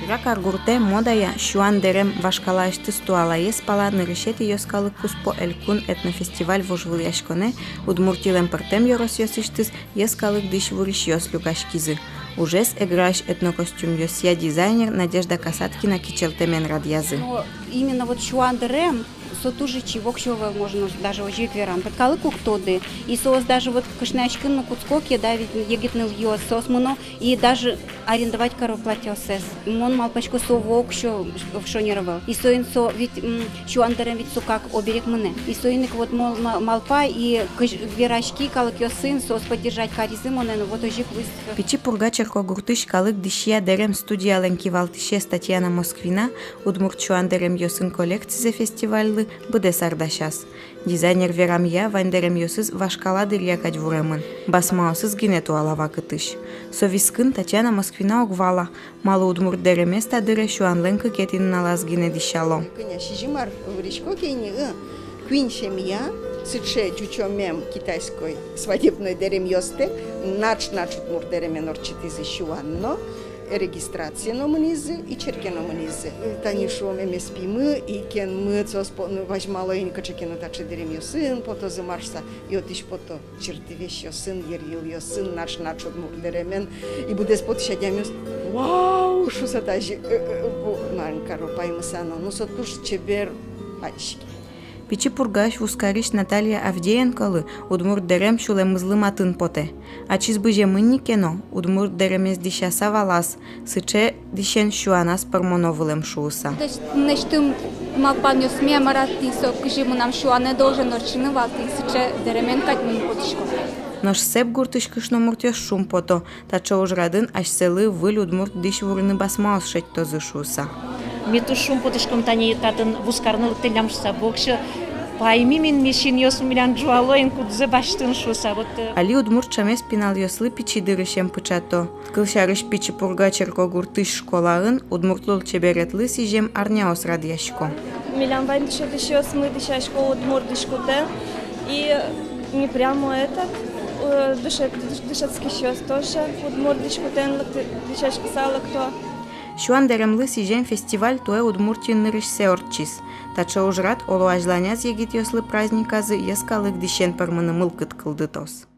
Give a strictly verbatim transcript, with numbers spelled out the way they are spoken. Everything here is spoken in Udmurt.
Ужакар гуртэ модая «Сюан дэрем» вашкалаысьтыз туалаез пала нырысетӥ йӧскалык куспо элькун этнофестиваль вожвылъяськонэ Удмуртилэн пӧртэм ёросъёсысьтыз йӧскалык дӥсь вурисьёс люкаськизы. Ужез Эграысь этнокостюмъёсъя дизайнер Надежда Касаткина кичӧлтэмен радъязы. Но именно вот «Сюан дэрем» со туж ичи, воксё ӧвӧл, можно даже озьы ик верам. Калык уг тоды. И соос даже вот кышнояськыны кутско ке, да, ведь егит нылъёс, соос мыно и даже арендовать каро платьеосэс. Мон малпасько, со воксё шонер ӧвӧл. И соин со ведь, м, «Сюан дэрем» ведь со как оберег мынэ. И соин ик вот мон ма-, малпай и кыш-, вераськи калыкъёсын, соос поддержать каризы монэ, но вот озьы ик луиз. Пичи Пурга черкогуртысь калык дӥсья «Дэрем» студиялэн кивалтӥсез Татьяна Москвина удмурт сюан дэремъёсын коллекцизэ фестивальлы быдэс ар дасяз. Дизайнер верамъя, вань дэремъёсыз вашкала дыръя кадь вуремын, басмаосыз гинэ туала вакытысь. Со вискын Татьяна Москвина уг вала, малы удмурт дэремез та дыре сюанлэн кыкетӥ нуналаз гинэ дӥсяло. Кӧня, сизьым ар вурисько ке ини, ы, куинь семья сыӵе ӟучомем китайской свадебной дэремъёстэк наӵ-наӵ удмурт дэремен ортчытӥзы сюан но, регистрацие но мынӥзы, и черке но мынӥзы. Тани, шуом, эмеспимы и кенмы соос по-, ну, возьмало ини, кыӵе ке но таӵе дэремъёсын потозы мар шуса, и отысь пото чыртывесьёсын, йырйылъёсын, наӵ-наӵ удмурт дэремен, и быдэс потӥсь адямиос: «Вау!» — шуса, тазьы, э, э, бу-, мар каро, паймыса но. Ну, со туж чебер пачке. Пичи Пургаысь вузкарись Наталья Авдеенколы удмурт дэрем сюлэмызлы матын потэ. Ачиз быземын ини ке но, удмурт дэремез дӥсяса валаз, сыӵе дӥсен сюаназ пӧрмоно вылэм шуыса. Дӥсь-, дӥсьтым малпанъёсме, мар-а, тӥни со, кызьы мынам сюанэ должен ортчыны вал, тӥни сыӵе дэремен кадь мон потӥсько. Нош Сэп гуртысь кышномуртъёс шумпото, таӵе ужрадын асьсэлы выль удмурт дӥсь вурыны басмаос шедьтозы шуыса. Ми туж шумпотӥськом, тани татын вузкарыны лыктӥллям шуса, воксё паймим ини, ми синъёс милям ӝуало ини, кудзэ басьтыны шуса. Вот, э. Али удмурт ӵемез пиналъёслы пичи дырысен пыӵато. Кылсярысь, Пичи Пурга черкогуртысь школаын удмурт лулчеберетлы сӥзем арняос радъясько. Милям вань дышетӥсьёсмы дӥсясько удмурт дӥськутэн, и не прямо этот, э, дышет-, дыш-, дышетскисьёс тоже удмурт дӥськутэн лыкты-, дӥсяськыса лыкто. Сюан дэремлы сӥзем фестиваль туэ Удмуртиын нырысьсэ ортчиз. Таӵе ужрад оло азьланяз егитъёслы праздниказы йӧскалык дӥсен пӧрмыны мылкыд кылдытоз.